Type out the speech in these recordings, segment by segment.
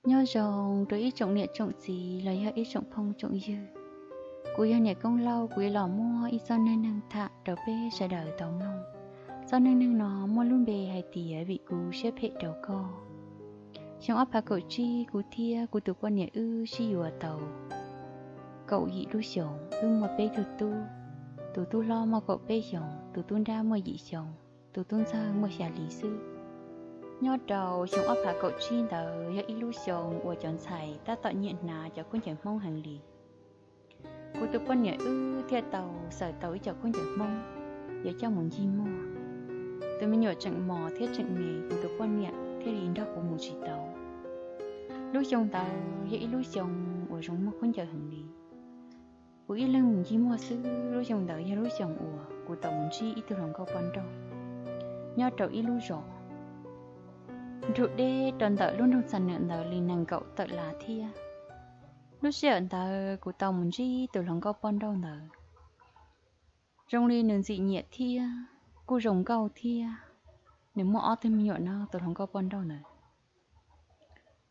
Nyob zoo rau ib tsoom niam tsoom txiv los yog ib tsoom phooj tsoom ywg. Kuv yog Niam Koob Lauj, kuv yuav los muab ib txoj neej neeg tham rau peb sawv daws tau mloog. Txoj neej neeg no muaj lub npe hais tias Vim Kuv Siab Phem Rau Koj. Xyoo ob phav kaum tsib, kuv thiab kuv tus poj niam wb sib yuav tau kaum yim lub xyoos, wb muaj peb tug tub. Tus tub hlob muaj kaum peb xyoos, tus tub nrab muaj yim xyoos, tus tub ntxawg muaj xya hli xwb. Nyob rau xyoo ob phav kaum tsib ntawd yog ib lub xyoo uas cov ntxhais tab tom nyiam hnav cov khaub ncaws Hmoob heev li. Kuv tus poj niam wb thiaj tau xaws tau ib co khaub ncaws Hmoob yuav coj mus ncig muag. Tus me nyuam tseem mos thiab tseem me, kuv tus poj niam thiaj li nrog kuv mus tsis tau. Lub xyoo ntawd yog ib lub xyoo uas zoo muag khaub ncaws heev li. Kuv ib leeg mus ncig muag xwb, lub xyoo ntawd yog lub xyoo uas kuv tau mus ntsib ib tug hluas nkauj poj nrauj nyob rau ib lub zos nrug deb rau ntawm lub nroog Xam Nwm ntawd li nees nkaum tawm lav thiab. Lub sij hawm ntawd kuv tau mus ntsib tus hluas nkauj poj nrauj ntawd, zoo li nws ntxim nyiam thiab kuj zoo nkauj thiab. Nws muaj ob tug me nyuam no, tus hluas nkauj poj nrauj ntawd.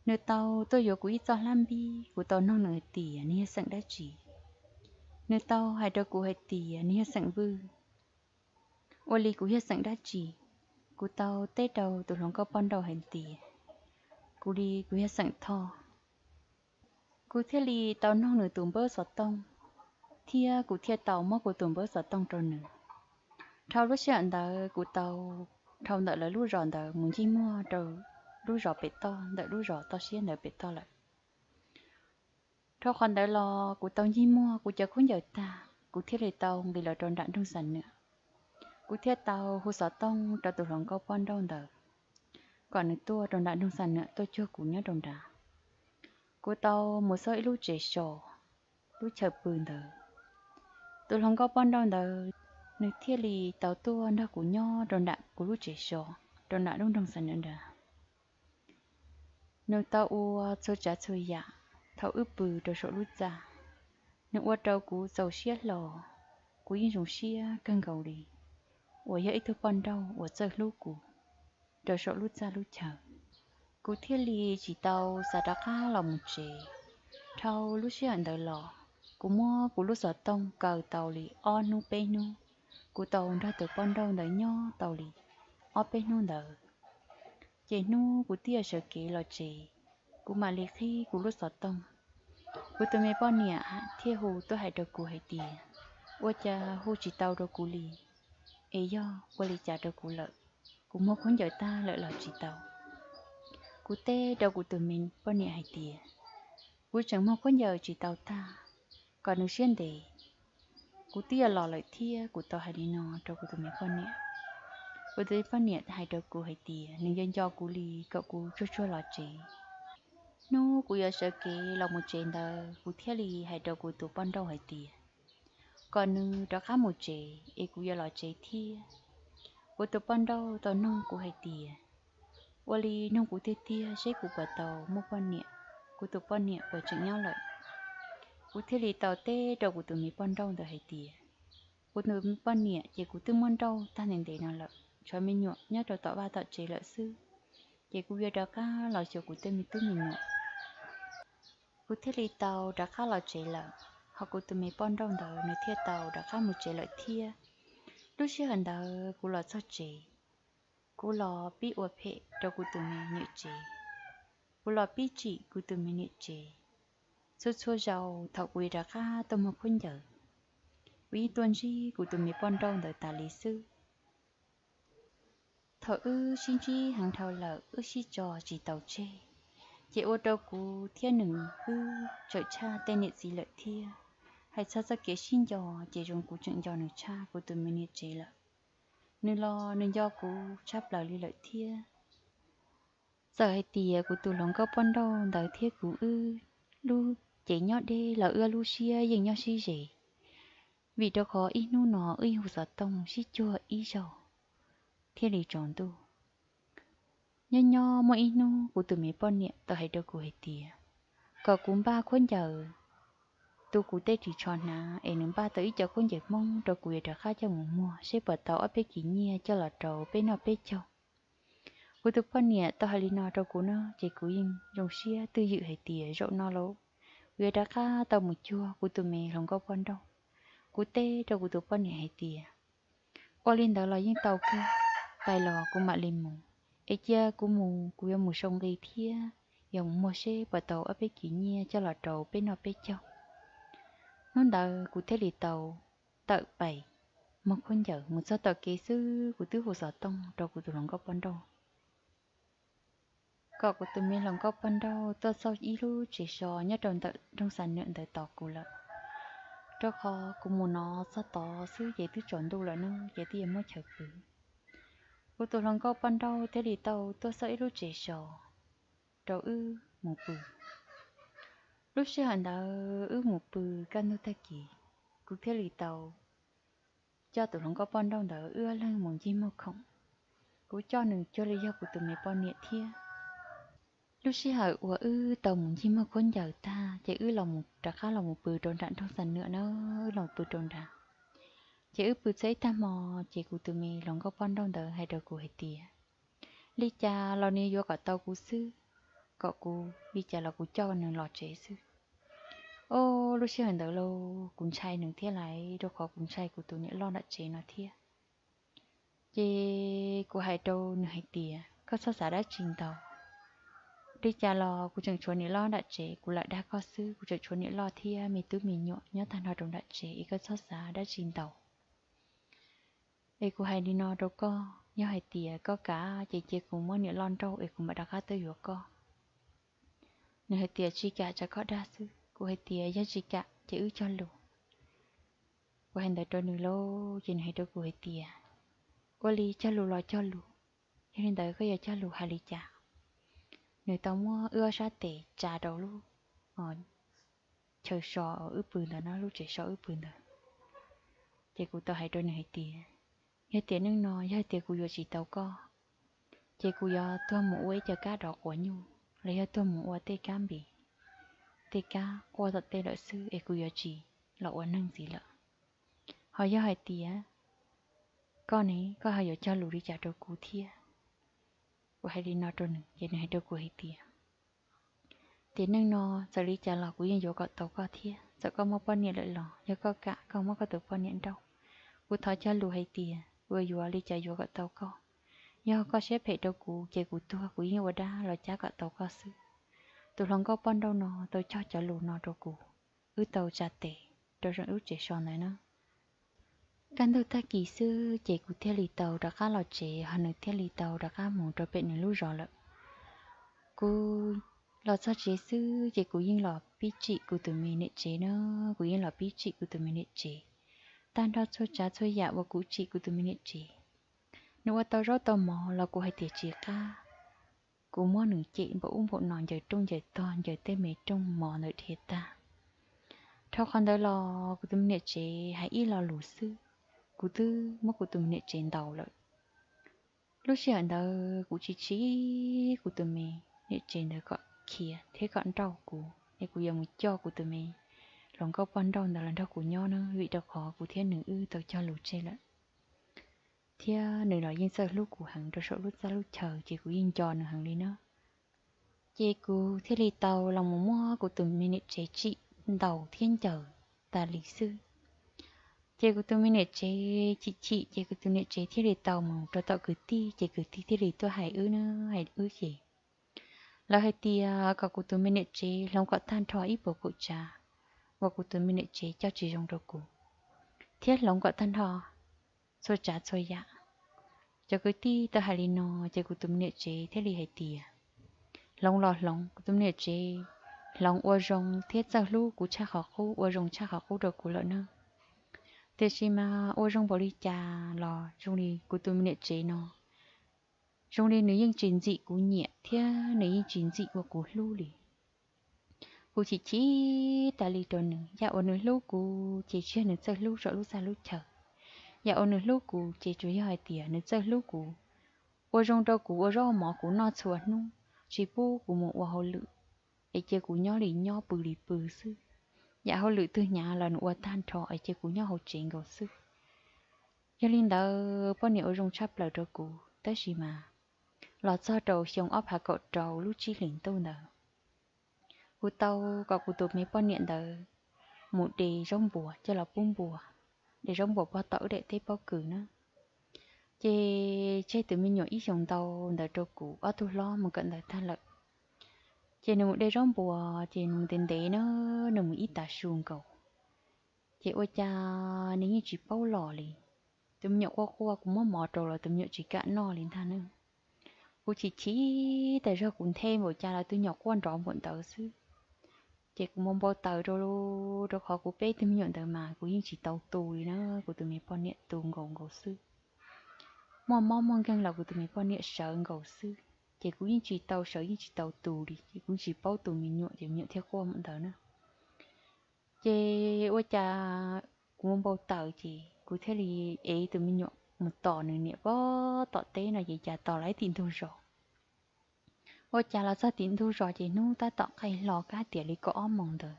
Nws tau tuaj yuav kuv ib txoj hlab npib, kuv tau noog nws hais tias nws yog xeem dab tsi. Nws tau hais rau kuv hais tias nws yog xeem Vwj. Ua li kuv yog xeem dab tsi? Kuv tau teb rau tus hluas nkauj poj nrauj hais tias kuv li kuv yog xeem Thoj. Kuv thiaj li tau noog nws tus npawb xov tooj, thiab kuv thiaj tau muab kuv tus npawb xov tooj rau nws. Dhau lub sij hawm ntawd kuv tau dhau ntawm lawv lub zos ntawd mus ncig muag rau lub zos pem toj, ntawm lub zos toj siab ntawd pem toj lawm. Dhau qhov ntawd los kuv tau ncig muag kuv cov khaub ncaws tag, kuv thiaj li tau nqis los rau nram nroog Xam Nwm. Kuv thiaj tau hu xov tooj rau tus hluas nkauj poj nrauj ntawd kom nws tuaj rau nram nroog Xam Nwm tuaj cuag kuv nyob rau nrad. Kuv tau mus xauj ib lub tsev so lub chaw pw ntawd. Tus hluas nkauj poj nrauj ntawd, nws thiaj li tau tuaj nrog kuv nyob rau nram kuv lub tsev so, rau nram lub nroog Xam Nwm nrad. Nws tau ua txhua tsav txhua yam thaum wb pw rau saum lub txaj. Nws ua rau kuv txaus siab hlo, kuv yeej zoo siab kawg nkaus li uas yog ib tug poj nrauj uas txawj hlub kuv rau saum lub txaj lub chaw. Kuv thiaj li tsis tau xav rov qab los mus tsev. Dhau lub sij hawm ntawd los, kuv muab kuv lub xov tooj kaw tau li ob hnub peb hnub, kuv tau nrog tus poj nrauj ntawd nyob tau li ob peb hnub ntawd. Ces hnub kuv twb yuav sawv kev los tsev, kuv mam li qhib kuv lub xov tooj. Kuv tus me poj niam thiaj hu tuaj hais rau kuv hais tias, ua cas hu tsis tau rau kuv li? Es yog ua li cas rau kuv lawm? Kuv muag khaub ncaws tag lawm los tsis tau? Kuv teb rau kuv tus me poj niam hais tias, kuv tseem muag khaub ncaws tsis tau tag, kom nws siab ntev, kuv twb yuav los lawm thiab. Kuv tau hais li no rau kuv tus me poj niam. Kuv tus me poj niam hais rau kuv hais tias nws yuav nco kuv li kom kuv tsuag tsuag los tsev. Hnub kuv yuav sawv kev los mus tsev ntawd, kuv thiaj li hais rau kuv tus poj nrauj hais tias, kom nws rov qab mus tsev es kuv yuav los tsev thiab. Kuv tus poj nrauj tau noog kuv hais tias, ua li noog kuv tiag tiag seb kuv puas tau muaj poj niam, kuv tus poj niam puas tseem nyob lawm. Kuv thiaj li tau teb rau kuv tus me poj nrauj ntawd hais tias, kuv tus me poj niam ces kuv twb muab nrauj tag ntev ntev no lawm, tshuav me nyuam nyob rau tom vaj tom tsev lawm xwb, ces kuv yuav rov qab los xyuas kuv tej me tub me nyuam. Kuv thiaj li tau rov qab los tsev lawm, ho kuv tus me poj nrauj ntawd nws thiaj tau rov qab mus tsev lawm thiab. Lub sij hawm ntawd kuv los txog tsev, kuv los pib ua phem rau kuv tus me niam tsev, kuv los pib tsim kuv tus me niam tsev. Txhua txhua zaus thaum kuv yuav rov qab tuaj muag khaub ncaws, kuv yeej tuaj ntsib kuv tus me poj nrauj ntawd tas li xwb. Thaum wb sib ntsib heev dhau lawm wb sib tso tsis tau tseg, ces ua rau kuv thiab nws wb tsawm tshaj tej niam txiv lawm thiab. Hais txog txoj kev sib nco ces zoo kuv tseem nco nws tshaj kuv tus me niam tsev lawm. Nws los nws nco kuv tshaj plaws li lawm thiab. Txawm hais tias kuv tus hluas nkauj poj nrauj ntawd thiab kuv wb lub cev nyob deb los wb lub siab yeej nyob sib ze, vim rau qhov ib hnub no wb yeej hu xov tooj sib cuag ib zaug thiaj li tsaus ntuj. Nyob nyob muaj ib hnub kuv tus me poj niam tau hais rau kuv hais tias, kom kuv npaj khaub ncaws tu kuv tej ris tsho hnav es nws npaj tau ib co khaub ncaws Hmoob rau kuv yuav rov qab coj mus muag seb puas tau ob peb kis nyiaj coj los rau peb noj peb caug. Kuv tus poj niam tau hais li no rau kuv no ces kuv yeej zoo siab twj ywm hais tias zaum no lauj, kuv yuav rov qab tau mus cuag kuv tus me hluas nkauj poj nrauj. Kuv teb rau kuv tus poj niam hais tias, ua li ntawd los yeej tau kawg, pais los kuv mam li mus, es cia kuv mus kuv yuav mus sau nqi thiab yog mus muag seb puas tau ob peb kis nyiaj coj los rau peb noj peb caug. Hnub ntawd kuv thiaj li tau tawm pais muag khaub ncaws mus txog tom kev xwb kuv twb hu xov tooj rau kuv tus hluas nkauj poj nrauj kom kuv tus me hluas nkauj poj nrauj tuaj xauj ib lub tsev so nyob rau ntawm nroog Xam Nwam ntawd tos kuv lawm, rau qhov kuv mus no txog tod xwb ces twb tsaus ntuj lawm no ces twb yuav muab chaw pw. Kuv tus hluas nkauj poj nrauj thiaj li tau tuaj xauj ib lub tsev so rau wb mus pw. Lub sij hawm ntawd wb mus pw kaj ntug tag kis, kuv thiaj li tau coj tus hluas nkauj poj nrauj ntawd wb ob leeg mus ncig muag khoom. Kuv coj nws cuag li yog kuv tus me poj niam thiab. Lub sij hawm uas wb tau mus ncig muag khaub ncaws tag ces wb los rov qab los mus pw rau nram nroog Xam Nwam na, wb los pw rau nrad. Ces wb pw txog ib tag hmo ces kuv tus me hluas nkauj poj nrauj ntawd hais rau kuv hais tias, li cas los nws yuav kom tau kuv xwb, kom kuv li cas los kuv coj nws los tsev xwb. Ob, lub sij hawm ntawd los kuv ntshai nws thiab lais, rau qhov kuv ntshai kuv tus niam loj nram tsev no thiab. Ces kuv hais rau nws hais tias, koj txhob xav dab tsi ntau. Li cas los kuv tseem tshuav niam loj nram tsev, kuv lam dag koj xwb, kuv tseem tshuav niam loj thiab me tub me nyuam nyob tag nrho rau nram tsev es koj txhob xav dab tsi ntau. Es kuv hais li no rau koj, yog hais tias koj kam ces cia kuv muab niam loj nrauj es kuv mam rov qab tuaj yuav koj. Nws hais tias, tsis kam, tsam koj dag xwb. Kuv hais tias, yog tsis kam ces wb cog lus. Kuv hais ntawd rau nws lauj, ces nws hais rau kuv hais tias, ua li cog lus los cog lus, yog li ntawd koj yuav cog lus hais li cas? Nws tau muab wb ob sab tes tsa rau lub chaw so wb pw ntawd no, lub tsev so wb pw ntawd. Ces kuv tau hais rau nws hais tias, yog tias neej no yog tias kuv yuav tsis tau koj, ces kuv yuav tuag mus ua ib co kab dov quav nyuj los yog tuag mus ua tej kab npis, tej kab quaj tom tej lawm xwb es kuv yuav tsis los ua neeg ntxiv lawm. Ho yog hais tias koj ne, koj ho yuav cog lus li cas rau kuv thiab? Kuv hais li no rau nws ces nws hais rau kuv hais tias, tiam neej no txawm li cas los kuv yeej yuav kom tau koj thiab, txawm koj muaj poj niam lawm los yog koj kam koj muab koj tus poj niam nrauj, kuv thov cog lus hais tias kuv yuav li cas yuav kom tau koj. Yog koj siab phem rau kuv ces kuv tuag kuv yeej ua dab los cab kom tau koj xwb. Tus hluas nkauj poj nrauj no tau cog cov lus no rau kuv, wb tau tsa tes rau lub tsev so ntawd na. Kaj ntug tag kis xwb ces kuv thiaj li tau rov qab los tsev, ho nws thiaj li tau rov qab mus rau pem nws lub zos lawm. Kuv los txog tsev xwb ces kuv yeej los pib tsim kuv tus me niam tsev na, kuv yeej los pib tsim kuv tus me niam tsev. Tag nrho txhua tsav txhua yam uas kuv tsim kuv tus me niam tsev, nws ua tau zaub tau mov los kuv hais tias tsis qab. Kuv muab nws cem npaum ub npaum no, ncaws rooj ncaws tog, ncaws tej me rooj mov ntawd dhia tag. Dhau qhov ntawd los kuv tus me niam tsev hais ib lo lus xwb, kuv twb muab kuv tus me niam tsev ntaus lawm. Lub sij hawm ntawd kuv tsis tsim kuv tus me niam tsev ntawd kom khiav thiab kom nrauj kuv es kuv yuav mus coj kuv tus me hluas nkauj poj nrauj ntawd los nrog kuv nyob na, vim rau qhov kuv thiab nws wb tau cog lus tseg lawm. Thiab nws los yeej txawj hlub kuv heev rau saum lub txaj lub chaw ces kuv yeej nco nws heev li na. Ces kuv thiaj li tau los mus muab kuv tus me niam tsev tsim ntaus thiab ncaws tas li xwb. Ces kuv tus me niam tsev chim chim ces kuv tus niam tsev thiaj li tau mus rau tom kwv tij, ces kwv tij thiaj li tuaj hais wb na, hais wb ces lawv hais tias kom kuv tus me niam tsev hloov kom tag nrho ib puas kaum tsav uas kuv tus me niam tsev coj tsis zoo rau kuv, thiab hloov kom tag nrho txhua tsav txhua yam. Cov kwv tij tau hais li no ces kuv tus me niam tsev thiaj li hais tias, hloov los hloov, kuv tus me niam tsev hloov ua zoo thiab txawj hlub kuv tshaj qhov qub, ua zoo tshaj qhov qub rau kuv lawm na. Tiam sis mas ua zoo npaum li cas los zoo li kuv tus me niam tsev no, zoo li nws yeej tsis ntxim kuv nyiam thiab nws yeej tsis ntxim ua kuv hlub li. Kuv chim chim tas li rau nws, yam uas nws hlub kuv ces tsis yog nws txawj hlub saum lub txaj lub chaw. Yam uas nws hlub kuv ces tsuas yog hais tias nws txawj hlub kuv, ua zoo rau kuv ua zaub mov kuv noj txhua hnub, tsis pub kuv mus ua hauj lwm, es cia kuv nyob li nyob pw li pw xwb. Yam hauj lwm twg hnyav los nws ua tag nrho es cia kuv nyob hauv tsev nkaus xwb. Yog li ntawd poj niam ua zoo tshaj plaws rau kuv, tab sis mas los txog rau xyoo ob phav kaum rau lub tsib hlis ntuj ntawd, kuv tau kom kuv tus me poj niam ntawd mus de zaub npua coj los pub npua, de zaub npua pog tom wb daim teb pob kws na. Ces tseg tus me nyuam ib xyoos ntau ntawd rau kuv, ob tug hlob mus kawm ntawv tag lawm. Ces nws mus de zaub npua, ces nws mus ntev ntev na, nws mus ib tav su nkaus, ces ua cas nws yeej tsis paub los li. Tus me nyuam quaj quaj, kuv muab mov rau los tus me nyuam tsis kam noj li ntag na. Kuv chim chim tas zog, kuv nthe npaum cas los tus me nyuam quaj nrov npaum ntawd xwb. Ces kuv mus npau taws rau, rau qhov kuv peb tug me nyuam ntawd mas kuv yeej tsis tau tu li na, kuv tus me poj niam tu nkaus nkaus xwb. Muaj mob muaj nkeeg los kuv tus me poj niam sawv nkaus xwb, ces kuv yeej tsis tau sawv yeej tsis tau tu li, ces kuv tsis paub tu me nyuam, ces me nyuam thiaj quaj npaum ntawd na. Ces ua cas kuv mus npau taws ces kuv thiaj li ev tus me nyuam mus tos nws niam pog tom teb no, ces cas tos laib tim ntug zos. Ua cas los txog tim ntug zos ces hnub tab tom qaij hlo kab tias li kaum ob moos ntawd.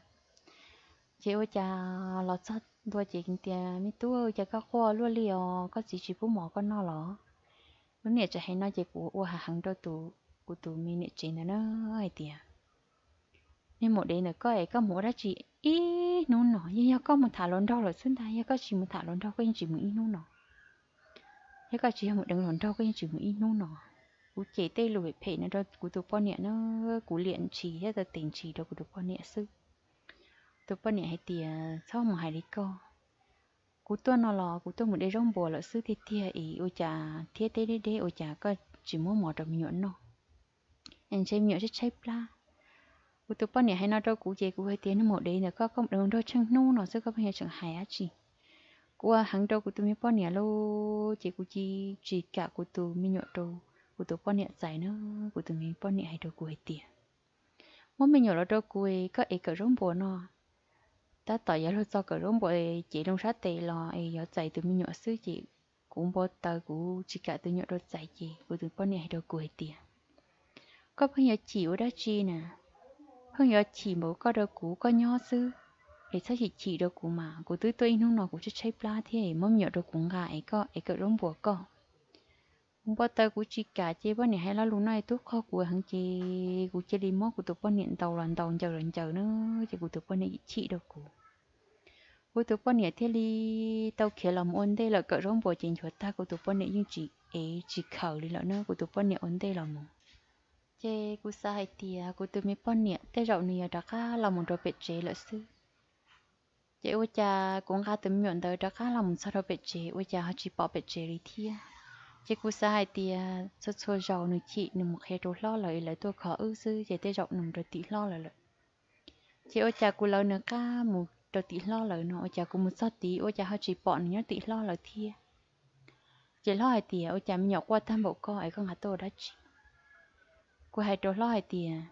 Ces ua cas los txog ntua ces tias, Me tub, cas koj quaj luaj li os, koj txiv tsis pub mov koj noj los? Lub niam tseem hais no ces kuv ua hav heev rau tus, kuv tus me niam tsev ntawd na, hais tias, Niag maum dev ntawm koj es koj mus ua dab tsi ib hnub no? Yeej yog koj mus tham hluas nraug lawm xwb ntag, yog koj tsis mus tham hluas nraug koj yeej tsis mus ib hnub no. Yog koj tsis yog mus deev hluas nraug koj yeej tsis mus ib hnub no. Kuv cem tej lus phem phem no rau kuv tus poj niam na, kuv liam ntshis thiab tau tes ntshis rau kuv tus poj niam xwb. Tus poj niam hais tias, Txhob mus hais li koj. Kuv tuaj no los kuv tuaj mus de zaub npua lawm xwb tiag tiag es ua cas thiab teb deb deb ua cas koj tsis muab mov rau me nyuam noj, es ntshe me nyuam tshaib tshaib plab. Kuv tus poj niam hais no rau kuv ces kuv hais tias, Niag maum dev ntawm koj, koj mus deev hluas nraug tsheej hnub no xwb koj pheej yuav tseem hais dab tsi? Kuv ua heev rau kuv tus me poj niam lauj, ces kuv cia tsis kam kuv tus me nyuam rau kuv tus poj niam txais na. Kuv tus me poj niam hais rau kuv hais tias, Muab me nyuam los rau kuv, koj ev kawm zaub npua no. Tab tom yuav luag txog kawm zaub npua, cev loo sab tes los es yuav txais tus me nyuam xwb ces kuv npau taws kuv tsis kam tus nyuam rau txais ces kuv tus poj niam hais rau kuv hais tias, Koj pheej yuav chim ua dab tsi na? Pheej yuav chim npaum koj rau kuv, koj nyob xwb es txhob chim chim rau kuv mas. Kuv twb tuaj ib hnub no kuv tshaib tshaib plab thiab, muab me nyuam rau kuv nqa es koj ev kawm zaub npua koj. Kuv npau taws kuv tsis kam ces poj niam hais lo lus no es tub qog kuv heev ces kuv cia li muab kuv tus poj niam ntaus los ntaus, ncaws los ncaws na, ces kuv tus poj niam chim rau kuv. Kuv tus poj niam thiaj li tau khiav los mus ua ntej lawm, kawm zaub npua ces nchuav tag kuv tus poj niam yeej tsis ev tsis khaws li lawm na, kuv tus poj niam ua ntej los mus. Ces kuv xav hais tias kuv tus me poj niam tej zaum nws yuav rov qab los mus rau pem tsev lawm xwb. Ces ua cas kuv nqa tus me nyuam ntawd rov qab los mus txog rau pem tsev ua cas ho tsis pom pem tsev li thiab. Ces kuv xav hais tias txhua txhua zaus nws chim nws mus qhia rau hlob lawv es lawv tuaj kho wb xwb ces tej zaum nws mus rau tim hlob lawv lawm. Ces ua cas kuv lawv nws qab mus rau tim hlob lawv no ua cas kuv mus txog tid ua cas ho tsis pom nws nyob tim hlob lawv thiab. Ces hlob hais tias ua cas me nyuam quaj tag npaum koj es koj nqa tuaj ua dab tsi? Kuv hais rau hlob hais tias,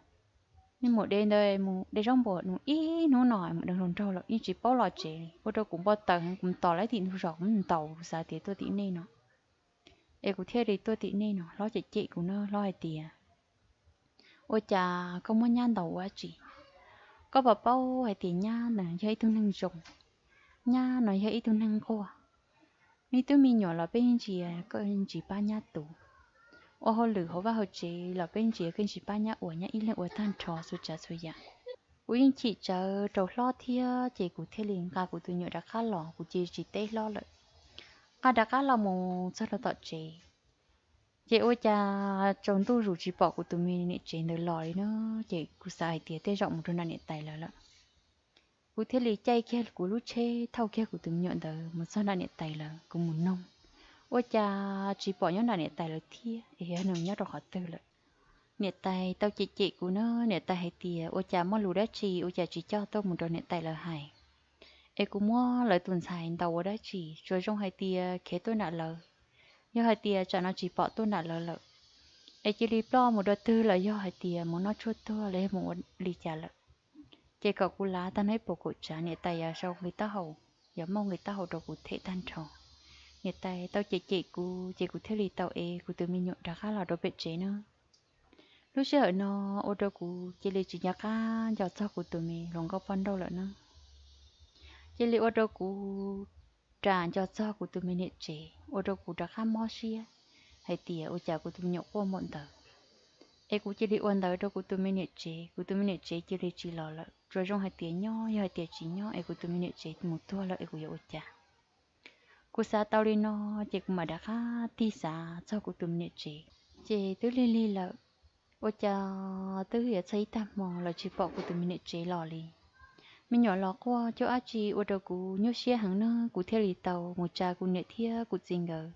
Nej mus de ntawd mus de zaub npua nws ib hnub no mus deev hluas nraug lawm yeej tsis paub los tsev li, ua rau kuv npau taws heev, kuv mus tos laib tim ntug zos kuv mus ntaus kuv xav tias tuaj tim nej no es kuv thiaj li tuaj tim nej no. Hlob cem cem kuv na, hlob hais tias, Ua cas koj muab nyab ntaus ua dab tsi? Koj puas paub hais tias nyab no yog ib tug neeg zoo, nyab no yog ib tug neeg nquag. Neb tub me nyuam los peb ntsia koj ntsis pab nyab tu, ua hauj lwm hauv vaj hauv tsev los peb ntsia koj ntsis pab nyab ua, nyab ib leeg ua tag nrho txhua tsav txhua yam. Kuv yeej chim tsawv rau hlob thiab ces kuv thiaj li nqa kuv tus me nyuam rov qab los, kuv cia tsis teb hlob lawm, nqa rov qab los mus txog rau tom tsev. Ces ua cas tsaus ntuj zus tsis pom kuv tus me niam tsev ntawd los li no, ces kuv xav hais tias tej zaum mus rau nram niam tais lawv lawm. Kuv thiaj li caij kiag kuv lub tsheb thauj kiag kuv tus me nyuam ntawd mus txog nram niam tais lawv, kuv mus noog, ua cas tsis pom nyob nram niam tais lawv thiab es yog nws nyob rau qhov twg lawm. Niam tais tau cem cem kuv na, niam tais hais tias ua cas muaj lus dab tsi ua cas tsis coj tuaj mus rau niam tais lawv hais, es kuv muab lawv tus ntxhais ntaus ua dab tsi, tsuas zoo hais tias khiav tuaj nram lawv. Yog hais tias tsam no tsis pom tuaj nram lawv lawm, es cia li ploj mus rau twg los yog hais tias mus noj tshuaj tuag los yog mus ua li cas lawm, ces kom kuv lav tag nrho ib puas kaum tsav, niam tais yuav sau nqi taub hau, yuav muaj nqi taub hau rau kuv them tag nrho. Niam tais tau cem cem kuv ces kuv thiaj li tau ev kuv tus me nyuam rov qab los rau pem tsev na. Lub sij hawm no ua rau kuv cia li tsis nco qab nco txog kuv tus me hluas nkauj poj nrauj lawm na. Cia li ua rau kuv ras nco txog kuv tus me niam tsev, ua rau kuv rov qab mob siab hais tias ua cas kuv tus me nyuam quaj npaum ntawd. Es kuv cia li ua ntawv rau kuv tus me niam tsev, kuv tus me niam tsev cia li tsis los lawm, tsuas zoo hais tias nyob, yog hais tias tsis nyob es kuv tus me niam tsev mus tuag lawm es kuv yuav ua cas? Kuv xav tau li no, ces kuv mam rov qab tig xav txog kuv tus me niam tsev. Ces twb lig lig lawm, ua cas twb yuav txog ib tag hmo los tsis pom kuv tus me niam tsev los li. Me nyuam los quaj cuab ab tsi ua rau kuv nyuaj siab heev na, kuv thiaj li tau mus tsa kuv niam thiab kuv txiv nkawd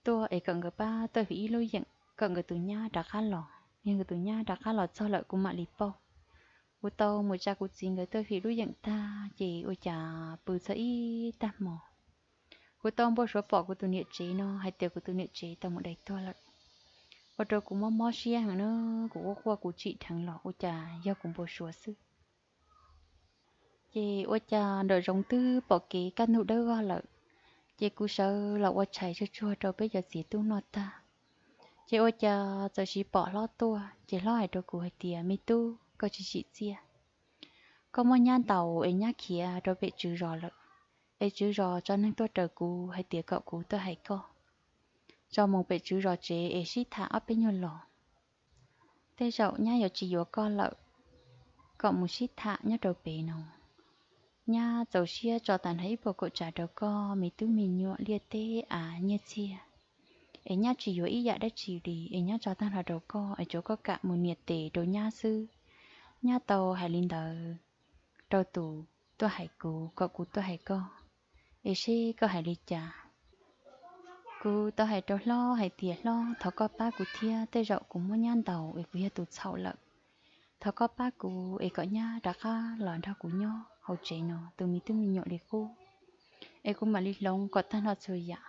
tuaj es kom nkawd pab tuaj fim ib lub yeem kom nkawd tus nyab rov qab los. Yog nkawd tus nyab rov qab los txog lawm kuv mam li pauj. Kuv tau mus tsa kuv txiv nkawd tuaj fim lub yeem tag ces ua cas pw txog ib tag hmo, kuv tau npau suav pom kuv tus niam tsev no hais tias kuv tus niam tsev tau mus dai tuag lawm. Ua rau kuv mob mob siab heev na, kuv quaj quaj kuv tsim dheev los ua cas yog kuv npau suav xwb. Ces ua cas nram zoov twb pom kev kaj ntug dawb vog lawm, ces kuv sawv los ua tshais tsuag tsuag rau peb cov txiv tub noj tag. Ces ua cas txawm sis pom hlob tuaj, ces hlob hais rau kuv hais tias, me tub, koj tsis tsim txiaj, koj muab nyab ntaus es nyab khiav rau pem tswv zos lawm, es tswv zos tso neeg tuaj raws kuv hais tias kom kuv tuaj hais koj, tso mus pem tswv zos tsev es sib tham ob peb nyuag los. Tej zaum nyab yuav tsis yuav koj lawm, kom mus sib tham nyob rau pem no. Nyab txaus siab tso tag nrho ib puas kaum tsav rau koj, me tub me nyuam, liaj teb av nyiaj txiag, es nyab tsis yuav ib yam dab tsi li, es nyab tso tag nrho rau koj, es tsuav koj kam mus nias tes rau nyab xwb. Nyab tau hais li ntawd rau tus tuaj hais kuv kom kuv tuaj hais koj, es seb koj hais li cas. Kuv tau hais rau hlob hais tias, hlob, thov koj pab kuv thiab, tej zaum kuv muab nyab ntaus es kuv yog tus txhaum lawm. Thov koj pab kuv es kom nyab rov qab los nrog kuv nyob hauv tsev no, tus me tub me nyuam li qub, es kuv mam li hloov kom tag nrho txhua yam.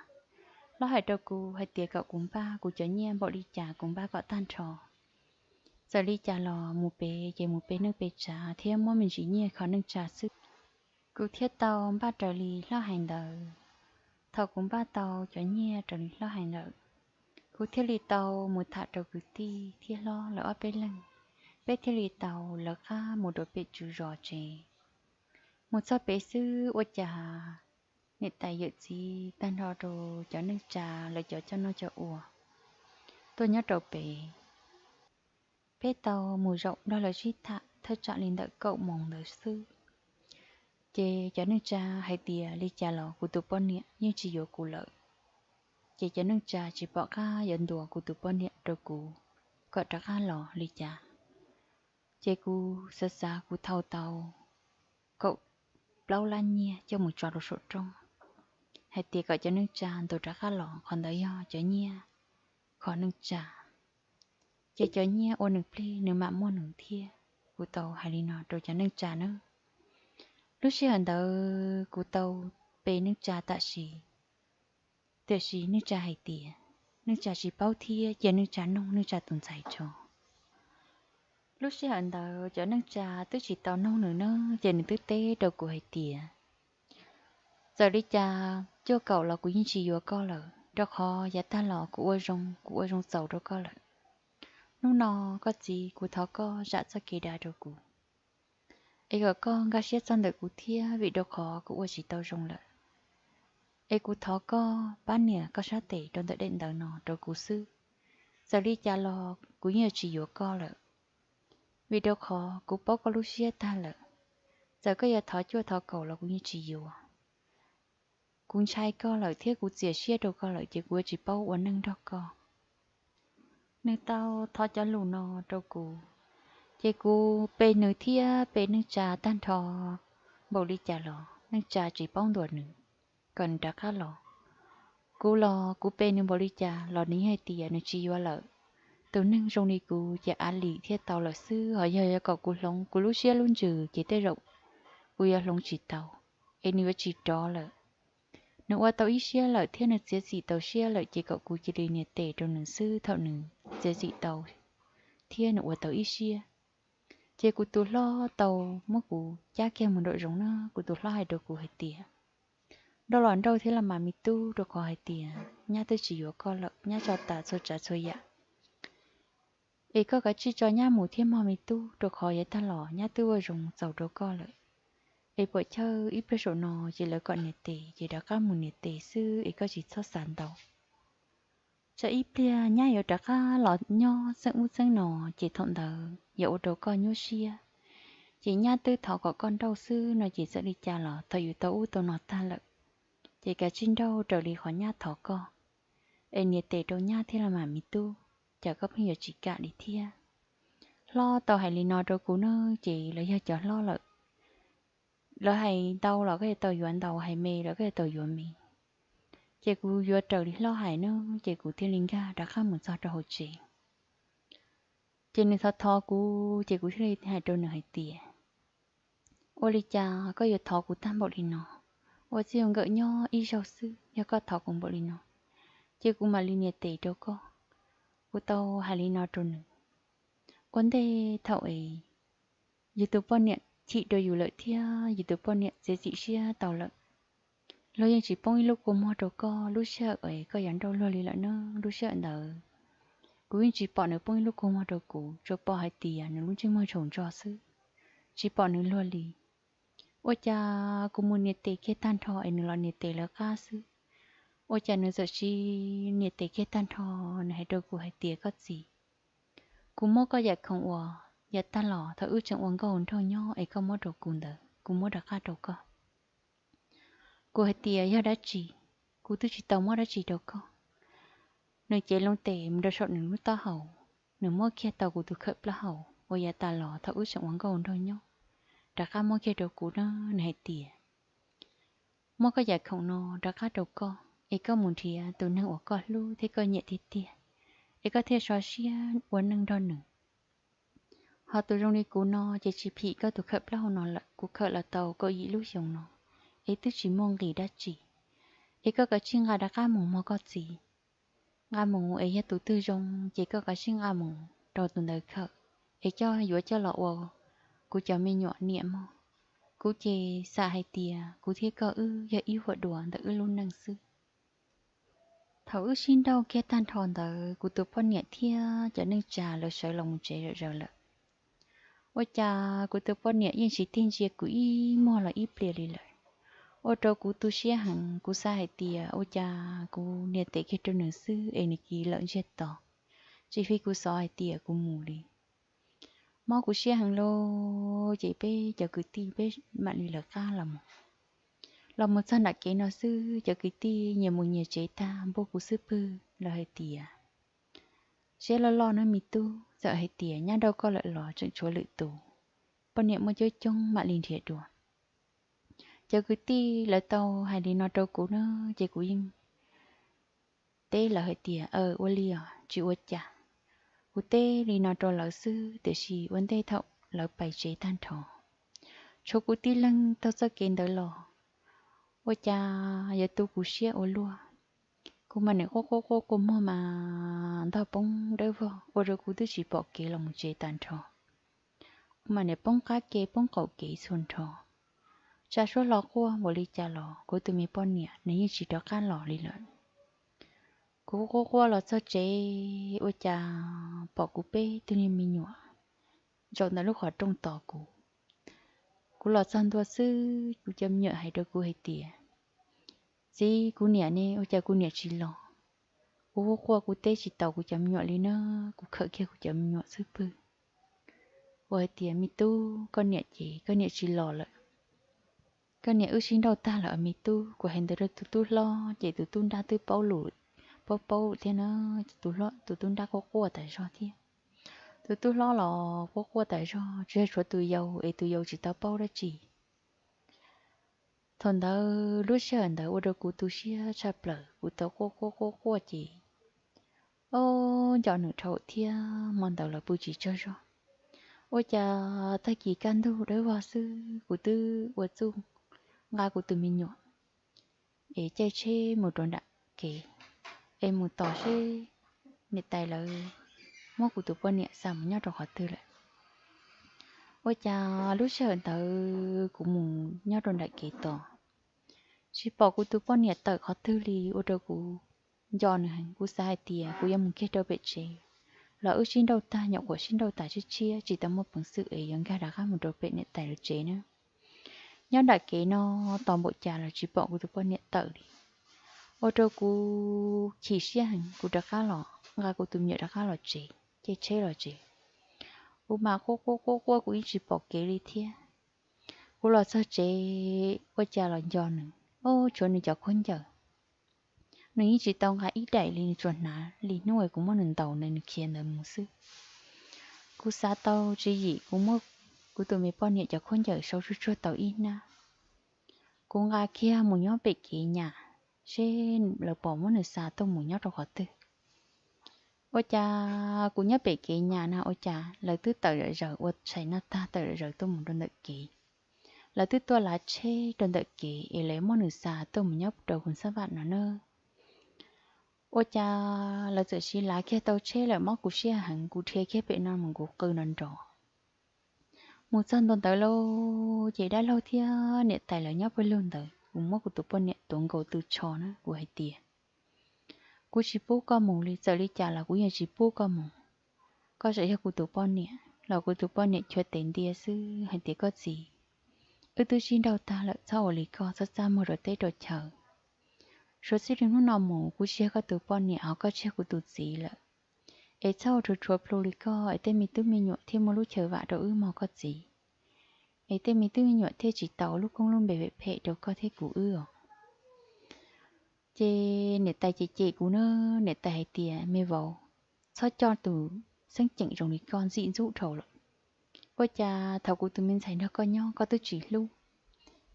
Hlob hais rau kuv hais tias kom kuv npaj kuv cov nyiaj npaum li cas kuv npaj kom tag nrho. Txawm li cas los mus pem ces mus pe neej pe tsav thiab muab me ntsis nyiaj kho neej tsa xwb. Kuv thiaj tau npaj raws li hlob hais ntawd. Thaum kuv npaj tau cov nyiaj raws li hlob hais ntawd, kuv thiaj li tau mus tham rau kwv tij thiab hlob lawv ob peb leeg, peb thiaj li tau lawv qab mus rau pem tswv zos tsev. Mus txog pem xwb ua cas niam tais yawm txiv tag nrho rau cov neej tsa lawv cov coj noj coj ua tuaj nyob rau pem. Peb tau mus zaum nrog lawv sib tham thawj tsam li ntawm kaum moos ntawd xwb, ces cov neej tsa hais tias li cas los kuv tus poj niam yeej tsis yuav kuv lawm. Ces cov neej tsa tsis pom qab yuav ntuas kuv tus poj niam rau kuv kom rov qab los li cas. Ces kuv xav xav kuv thau tau kaum plaub lab nyiaj coj mus tso rau saum rooj, hais tias kom cov neej tsa ntuas rov qab los, qhov ntawd yog cov nyiaj kho neej tsa. Ces cov nyiaj ua nws plig nws mam muaj nws thiab. Kuv tau hais li no rau cov neej tsa na. Lub sij hawm ntawd kuv tau pe neej tsa tam sim, tiam sis neej tsa hais tias neej tsa tsis paub thiab cia neej tsa noog neej tsa tus ntxhais tso. Lub sij hawm ntawd cov neej tsa twb tsis tau noog nws na, ces nws twb teb rau kuv hais tias, txawm li cas cuaj kaum los kuv yeej tsis yuav koj lawm, rau qhov yav tag los kuv ua zoo, kuv ua zoo txaus rau koj lawm. Hnub no koj txiv, kuv thov koj zam txoj kev dav rau kuv, es kom koj nkag siab txog ntawm kuv thiab, vim rau qhov kuv ua tsis tau zoo lawm. Es kuv thov koj pab nias koj sab tes rau ntawm daim ntawv no rau kuv xwb. Txawm li cas los kuv yeej yuav tsis yuav koj lawm, vim rau qhov kuv paub koj lub siab tag lawm. Txawm koj yuav thov cuaj thov kaum los kuv yeej tsis yuav. Kuv ntshai koj lawm thiab kuv txias siab rau koj lawm ces kuv yuav tsis paub ua neej nrog koj. Nws tau thov cov lus no rau kuv, ces kuv pe nws thiab pe neej tsa tag nrho npaum li cas los neej tsa tsis paub ntuas nws kom nws rov qab los. Kuv los kuv pe nws npaum li cas los nws yeej hais tias nws tsis yuav lawm. Tus neeg zoo li kuv ces av lim thiaj tau lawm xwb, ho yog yuav kom kuv hloov kuv lub siab lub ntsws ces tej zaum kuv yuav hloov tsis tau, es nws yuav tsis rov lawm. Nws ua tau ib siab lawm thiab nws txiav txim tau siab lawm ces kom kuv cia li nias tes rau nws xwb thaum nws txiav txim tau thiab nws ua tau ib siab. Ces kuv tus hlob tau muab kuv cab kiag mus nraum zoov na, kuv tus hlob hais rau kuv hais tias, nrauj los nrauj thiab los mas me tub, rau qhov hais tias nyab twb tsis yuav koj lawm, nyab tso tas txhua tsav txhua yam. Es koj kav tsij tso nyab mus thiab mog me tub, rau qhov yav tag los nyab twb ua zoo txaus rau koj lawm. Es puam chawj ib pliag saum no ces lawv kom nias tes ces rov qab mus nias tes xwb es koj tsis txhob xav ntau. Tsam ib pliag nyab yuav rov qab los nyob txeeb ub txeeb no, ces thaum ntawd yuav ua rau koj nyuaj siab. Ces nyab twb thov kom koj nrauj xwb no ces txawm li cas los thaum yus tau ub tau no tag lawm, ces kav tsij nrauj raws li qhov nyab thov koj, es nias tes rau nyab thiab los mas me tub, cas koj pheej yuav tsis kam li thiab. Hlob tau hais li no rau kuv na, ces lawv yog cov hlob lawm, lawv hais ntau los koj yuav tau yuav ntau, hais me los koj yuav tau yuav me. Ces kuv yuav raws li hlob hais na, ces kuv thiaj li nkag rov qab mus txog rau hauv tsev. Ces nws thov thov kuv, ces kuv thiaj li hais rau nws hais tias, ua li cas koj yuav thov kuv tag npaum li no? Ua txij ua nkawm nyob ib zaug xwb, yog koj thov kuv npaum li no, ces kuv mam li nias tes rau koj. Kuv tau hais li no rau nws. Ua ntej thaum es yus tus poj niam chim rau yus lawm thiab yus tus poj niam txiav txim siab tau lawm, luag yeej tsis poob ib lub kua muag rau koj. Lub sij hawm es koj yuav nrauj luag li lawm na, lub sij hawm ntawd kuv yeej tsis pom nws poob ib lub kua muag rau kuv, tsuas pom hais tias nws lub ntsej muag tsaus ntso xwb, tsis pom nws luag li. Ua cas kuv mus nias tes kiag tag nrho es nws los nias tes lawv qab xwb, ua cas nws txawm sis nias tes kiag tag nrho, nws hais rau kuv hais tias, koj txiv, kuv muab koj yam khoom uas yav tag los thaum wb tseem ua nkauj nraug nyob es koj muab rau kuv ntawd kuv muab rov qab rau koj. Kuv hais tias, yog dab tsi? Kuv twb tsis tau muab dab tsi rau koj. Nws cev loo tes mus rau saum nws lub taub hau, nws muab kiag tau kuv tus khawm plaub hau uas yav tas los thaum wb tseem ua nkauj nraug nyob, rov qab muab kiag rau kuv na. Nws hais tias, muab koj yam khoom no rov qab rau koj, es koj mus nrhiav tus neeg uas koj hlub thiab koj nyiam tiag tiag, es koj thiaj so siab ua neej nrog nws. Ho tus zoo li kuv no ces tsis phim koj tus khawm plaub hau no lawm, kuv khawm los tau kaum yim lub xyoo no, es twb tsis muaj nqis dab tsi. Es koj kav tsij nqa rov qab mus mog koj txiv. Nqa mus es yog tus twg zoo ces koj kav tsij nqa mus rau tus ntawd khawm, es coj yuav coj los ua kuv cov me nyuam niam mog. Kuv ces xam hais tias kuv thiab koj wb yog ib huam dua ntawm wb lub neej xwb. Thaum wb sib nrauj kiag tag nrho ntawd, kuv tus poj niam thiab cov neej tsa lawv sawv los mus tsev zom zaws lawm. Ua cas kuv tus poj niam yeej tsis tig ntsia kuv ib muag los ib pliag li lawm, ua rau kuv tu siab heev. Kuv xav hais tias ua cas kuv nias tes kiag rau nws xwb es nws cia li lawm ntsiag to, tsis fi kuv xov hais tias kuv mus li. Mob kuv siab heev lauj, ces peb cov kwv tij peb mam li lawv qab los mus. Los mus txog nram kev no xwb, cov kwv tij nyias mus nyias tsev tag, npuab kuv xub pwg, lawv hais tias, siab loj loj na me tub, txawm hais tias nyab nrauj koj lawm los tseem tshuav lwm tus, poj niam muaj coob coob mam li nrhiav dua. Cov kwv tij lawv tau hais li no rau kuv na, ces kuv yeej teb lawv hais tias, aw, ua li os, tsis ua cas. Kuv teb li no rau lawv xwb, tiam sis ua ntej thaum lawv pais tsev tag nrho, tshuav kuv tib leeg taug txoj kev ntawd los, ua cas yuav tu kuv siab ua luaj. Kuv mas nim quaj quaj quaj kua muag mas ntog poob dawb vog, ua rau kuv twb tsis pom kev los mus tsev tag nrho. Kuv mas nim poob qab kev poob qaum kev txhua nrho. Tsa suab hlo quaj npaum li cas los kuv tus me poj niam nws yeej tsis rov qab los li lawm. Kuv quaj quaj los txog tsev, ua cas pom kuv peb tug niag me nyuam zaum ntawm lub qhov rooj tos kuv. Kuv los txog ntua xwb, kuv cov me nyuam hais rau kuv hais tias, txiv, kuv niam ne, ua cas kuv niam tsis los? Kuv quaj quaj kuv teb tsis tau kuv cov me nyuam li na, kuv khawm kiag kuv cov me nyuam xub pwg. Kuv hais tias, me tub, koj niam ces koj niam tsis los lawm. Koj niam wb sib nrauj tag lawm me tub. Kuv hais ntawd rau tus tub hlob ces tus tub nrab twb paub lus, paub paub thiab na, ces tus tub nrab quaj quaj tas zog thiab. Tus tub hlob los quaj quaj tas zog, tsuas yog tshuav tus yau es tus yau tsis tau paub dab tsi. Thaum ntawd lub sij hawm ntawd ua rau kuv tu siab tshaj plaws, kuv tau quaj quaj quaj quaj ces, o, nco nws dhau thiab, hmo ntawd los pw tsis tsaug zog. Ua cas tag kis kaj ntug dawb vog xwb kuv twb ua txuj nqa kuv tus me nyuam es caij tsheb mus rau nram kev, es mus tos seb niam tais lawv muab kuv tus poj niam xa mus nyob rau qhov twg lawm. Ua cas lub sij hawm ntawd kuv mus nyob rau nram kev tos, tsis pom kuv tus poj niam tawm qhov twg li, ua rau kuv nco nws heev. Kuv xav hais tias kuv yuav mus kiag rau pem tsev los wb sib nrauj tag, nyuam qhuav sib nrauj tas tshiab tshiab tsis tau muaj peev xwm es yuav nkag rov qab mus rau pem niam tais lawv tsev na. Nyob nram kev no tos npaum cas los tsis pom kuv tus poj niam tawm li. Ua rau kuv chim siab heev, kuv rov qab los nqa kuv tus me nyuam rov qab los tsev, caij tsheb los tsev. Kuv mas quaj quaj quaj quaj kuv yeej tsis pom kev li thiab. Kuv los txog tsev ua cas los nco nws, o, tshuav nws cov khaub ncaws. Nws yeej tsis tau nqa ib daim li, nws tsuas hnav li hnub uas kuv muab nws ntaus ntawd nws khiav ntawd mus xwb. Kuv xav tau tswv yim, kuv muab kuv tus me poj niam cov khaub ncaws sau tsuag tsuag tau ib hnab, kuv nqa kiag mus nyob pem kev nyam, seb lawv puas muab nws xa tuaj mus nyob rau qhov twg. Ua cas kuv nyob pem kev nyam na ua cas lawv twb tawm zom zaws ua tshais naj tag tawm zom zaws tuaj mus rau ntawm kev. Lawv twb tuaj lav tsheb rau ntawm kev es lawv muab nws xa tuaj mus nyob rau Phoos Xab Vam no na. Ua cas lawv txawm sis lav kiag tau tsheb lawm, mob kuv siab heev, kuv dhia kiag pem no mus kuv qw nrov nrov. Mus txog ntua ntawd lauj, ces dab laug thiab niam tais lawv nyob pawg lug ntawd, kuv muab kuv tus poj niam tuav nkaus tw tsho na, kuv hais tias, kuv tsis pub koj mus li, txawm li cas los kuv yeej tsis pub koj mus. Koj tseem yog kuv tus poj niam los kuv tus poj niam chua tes ntia xwb hais tias, koj txiv, wb twb sib nraug tag lawm, txhob ua li koj, txhob txaj muag rau teb rau chaw. Suav txij li hnub no mus kuv tsis yog koj tus poj niam, ho koj tsis yog kuv tus txiv lawm. Es txhob ua rhuav tshuav plhu li koj, es tej me tub me nyuam thiaj muaj lub chaw vam rau wb mog koj txiv. Es tej me tub me nyuam thiaj tsis tau lub koob lub npe phem phem rau koj thiab kuv wb os. Ces niam tais cem cem kuv na, niam tais hais tias, me vauv, txhob coj tus xeeb ceem zoo li koj ntxim ntxub dhau lawm. Ua cas thaum kuv tus me ntxhais nrog koj nyob koj twb tsis hlub,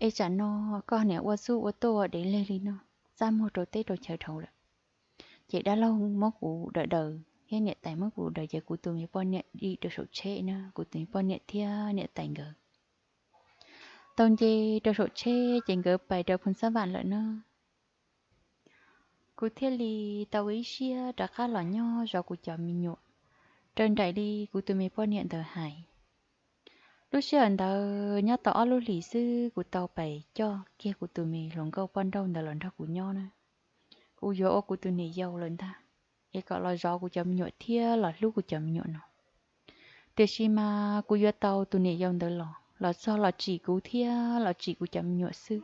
es tsam no koj niam ua txuj ua tuaj ua dev leg li no, txaj muag rau teb rau chaw dhau lawm. Ces dab laug muab kuv daws daws thiab niam tais muab kuv daws ces kuv tus me poj niam dim rau saum tsheb na, kuv tus me poj niam thiab niam tais nkawd tau nce rau saum tsheb ces nkawd pais rau Phoos Xab Vam lawm na. Kuv thiaj li tau ua ib siab rov qab los nyob zov kuv cov me nyuam raws nraim li kuv tus me poj niam ntawd hais. Lub sij hawm ntawd nyob tau ob lub hlis xwb kuv tau pais coj kiag kuv tus me hluas nkauj poj nrauj ntawd los nrog kuv nyob na. Kuv yuav ua kuv tus niam yau lawm ntag, es kom los zov kuv cov me nyuam thiab los hlub kuv cov me nyuam no. Tiam sis mas kuv yuav tau tus niam yau ntawd los, los txog los tsim kuv thiab los tsim kuv cov me nyuam xwb.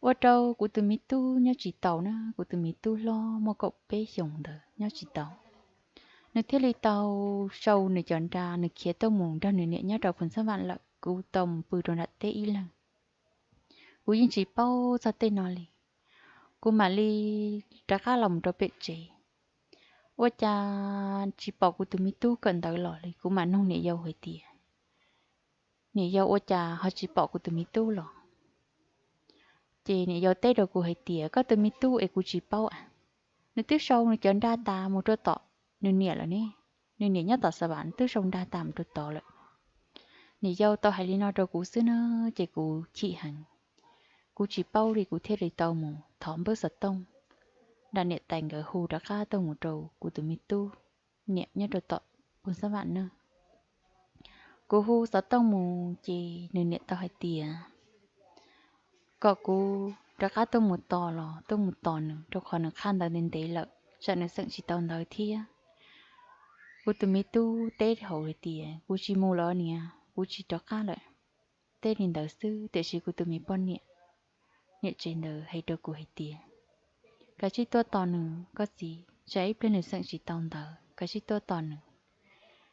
Ua rau kuv tus me tub nyob tsis taus na, kuv tus me tub hlob muaj kaum peb xyoos ntawd nyob tsis taus. Nws thiaj li tau sau nws cov nra nws khiav tuaj mus nrog nws niam nyob rau Phoos Xab Vam lawm, kuv tau mus pw rau nram teb ib leeg. Kuv yeej tsis paub txog tej no li. Kuv mam li rov qab los mus rau pem tsev, ua cas tsis pom kuv tus me tub kawm ntawv los li. Kuv mam nug niam yau hais tias, niam yau, ua cas ho tsis pom kuv tus me tub los? Ces niam yau teb rau kuv hais tias, koj tus me tub es kuv tsis paub a, nws twb sau nws cov nra tas mus rau tom nws niam lawm ne. Nws niam nyob tom Xav Vam, nws twb sau nra tas mus rau tod lawm. Niam yau tau hais li no rau kuv xwb na, ces kuv chim heev. Kuv tsis paub li, kuv thiaj li tau mus thov npawb xov tooj nram niam tais nkawd hu rov qab tuaj mus rau kuv tus me tub niam nyob rau tom Phoos Xab Vam na. Kuv hu xov tooj mus ces nws niam tau hais tias kom kuv rov qab tuaj mus tos los tuaj mus tos nws, rau qhov nws qhaj ntawv ntev ntev lawm, tsam nws xeem tsis tau ntawv thiab. Kuv tus me tub teb hauv hais tias, kuv tsis mus lawm niam, kuv tsis rov qab lawm. Teb li ntawd xwb, tiam sis kuv tus me poj niam, niam tsev ntawd hais rau kuv hais tias, kav tsij tuaj tos nws koj txiv, tsam ib pliag nws xeem tsis tau ntawv, kav tsij tuaj tos nws.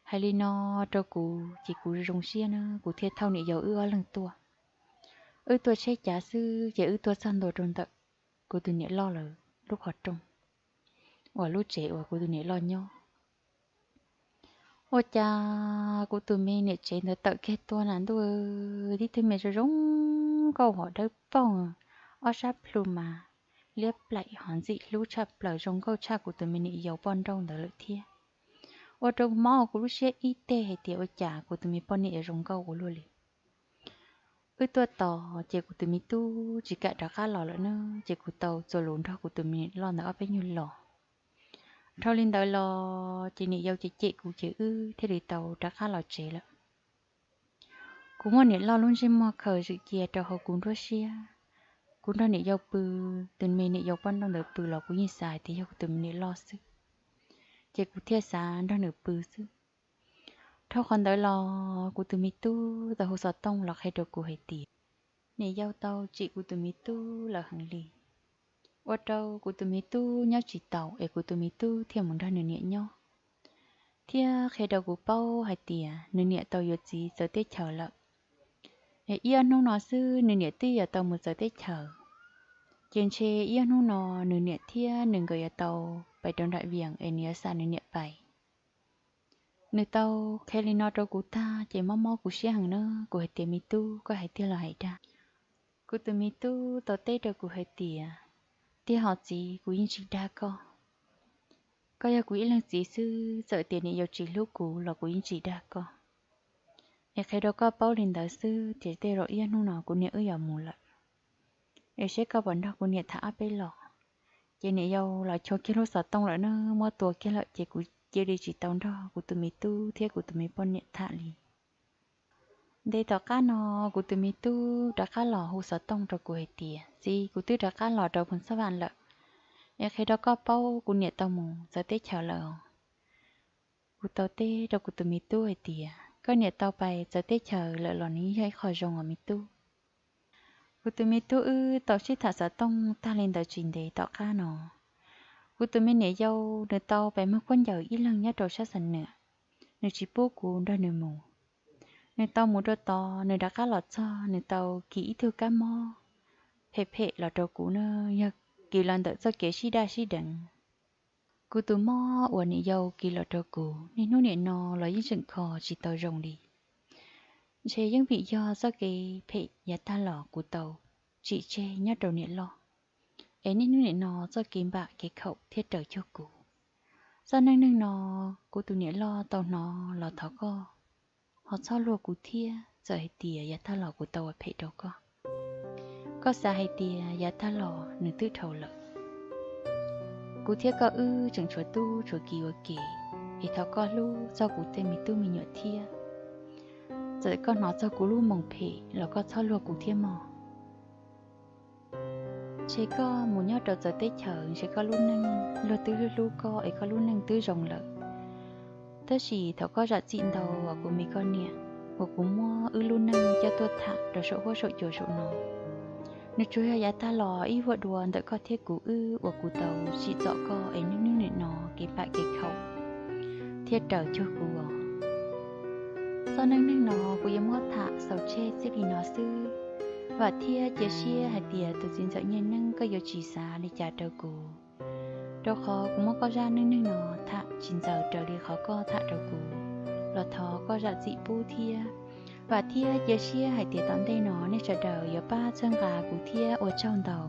Hais li no rau kuv ces kuv zoo siab na, kuv thiaj thauj niam yau wb ob leeg tuaj. Wb tuaj tsheb cav xwb ces wb tuaj txog ntua rau ntawm kuv tus niam loj lawv lub qhov rooj, uas lub tsev uas kuv tus niam loj nyob. Ua cas kuv tus me niam tsev ntawd tawm kiag tuaj na ntuj, tib tug me zoo zoo nkauj hos dawb paug, ob sab plhu mas liab plaim hos ntxim hlub tshaj plaws, zoo nkauj tshaj kuv tus me niam yau poj nrauj ntawd lawm thiab. Ua rau mob kuv lub siab ib teg hais tias ua cas kuv tus me poj niam yuav zoo nkauj ua luaj li. Wb tuaj tos ces kuv tus me tub tsis kam rov qab los lawm na, ces kuv tau txuas lus nrog kuv tus me niam loj ntawd ob peb nyuag los. Dhau li ntawd los ces niam yau cem cem kuv ces wb thiaj li tau rov qab los tsev lawm. Kuv muab niam loj lub ntsej muag khaws zwm cia rau hauv kuv nruab siab. Kuv nrog niam yau pw, tus me niam yau poj nrauj ntawd pw los kuv yeej xav hais tias yog kuv tus me niam loj xwb, ces kuv thiaj xav nrog nws pw xwb. Dhau qhov ntawd los kuv tus me tub tau hu xov tooj los qhia rau kuv hais tias niam yau tau tsim kuv tus me tub lawm heev li. ua rau kuv tus me tub nyob tsis taus es kuv tus me tub thiaj mus nrog nws niam nyob, thiab qhia rau kuv paub hais tias nws niam tau yuav txiv txawv teb chaws lawm. Es ib ob hnub no xwb nws niam twb yuav tau mus txawv teb chaws, ces ntshe ib ob hnub no nws niam thiab nws nkawd yuav tau pais rau nram Vias es nws yuav xa nws niam pais. Nws tau qhia li no rau kuv tag ces mob mob kuv siab heev na, kuv hais tias, me tub, koj hais tiag los hais dag? Kuv tus me tub tau teb rau kuv hais tias, tiag hos txiv, kuv yeej tsis dag koj. Koj yog kuv ib leeg txiv xwb, txawm tias niam yau tsis hlub kuv los kuv yeej tsis dag koj. Es qhia rau koj paub li ntawd xwb, ces tej zaum ib ob hnub no kuv niam wb yuav mus lawm. Es seb koj puas nrog kuv niam tham ob peb los. Ces niam yau los chua kiag lub xov tooj lawm na, muab tua kiag lawm ces kuv cia li tsis tau nrog kuv tus me tub thiab kuv tus me poj niam tham li. Ntev tom qab no, kuv tus me tub rov qab los hu xov tooj rau kuv hais tias, txiv, kuv twb rov qab los rau Phoos Xab Vam lawm, es qhia rau koj paub, kuv niam tau mus txawv teb chaws lawm os. Kuv tau teb rau kuv tus me tub hais tias, koj niam tau pais txawv teb chaws lawm los nws yog ib qho zoo os me tub. Kuv tus me tub wb tau sib tham xov tooj tag li ntawd tsis ntev tom qab no, kuv tus me niam yau nws tau pais muag khaub ncaws ib leeg nyob rau sab Xam Nuam, nws tsis pub kuv nrog nws mus. Nws tau mus rau tod, nws rov qab los txog, nws tau kis ib tug kab mob phem phem los rau kuv na, yog kis los ntawm txoj kev sib daj sib deev. Kuv tus mob uas niam yau kis los rau kuv niaj hnub nim no los yeej tseem kho tsis tau zoo li. Ntshe yeej vim yog txoj kev phem yav tag los kuv tau tsim tseg nyob rau niam loj, es niaj hnub nim no txoj kev npam kev khaum thiaj raws cuag kuv. Txoj neej neeg no, kuv tus niam loj tau hnov los thov koj ho txhob luag kuv thiab, txawm hais tias yav tag los kuv tau ua phem rau koj. Koj xav hais tias yav tag los nws twb dhau lawm. Kuv thiab koj wb tseem tshuav tub tshuav ki ua ke, es thov koj hlub txog kuv tej me tub me nyuam thiab. Txawm koj hnov txog kuv lub moo phem los koj txhob luag kuv thiab mog. Ntshe koj mus nyob rau txawv teb chaws, ntshe koj lub neej luag twb hlub hlub koj es koj lub neej twb zoo lawm. Tab sis thaum koj zam txim ntau uas kuv me koj niam, uas kuv muab wb lub neej coj tuaj tham rau saum huab saum cua saum no, nws tsuas yog yav tag los ib vuag dua ntawm koj thiab kuv wb uas kuv tau tsim txom koj es niaj hnub nim no kev npam kev khaum thiaj raws cuag kuv os. Txoj neej neeg no kuv yuav muab tham xaus tseg txij li no xwb. Vam thiab cia siab hais tias tus txiv ntxawm Nyiaj Neeb koj yuav tsis xav li cas rau kuv, rau qhov kuv muab koj zaj neej neeg no tham tsis ntxaws raws li qhov koj tham rau kuv, los thov koj zam txim pub thiab. Vam thiab cia siab hais tias tom ntej no nej sawv daws yuav pab txhawb nqa kuv thiab ua tsaug ntau.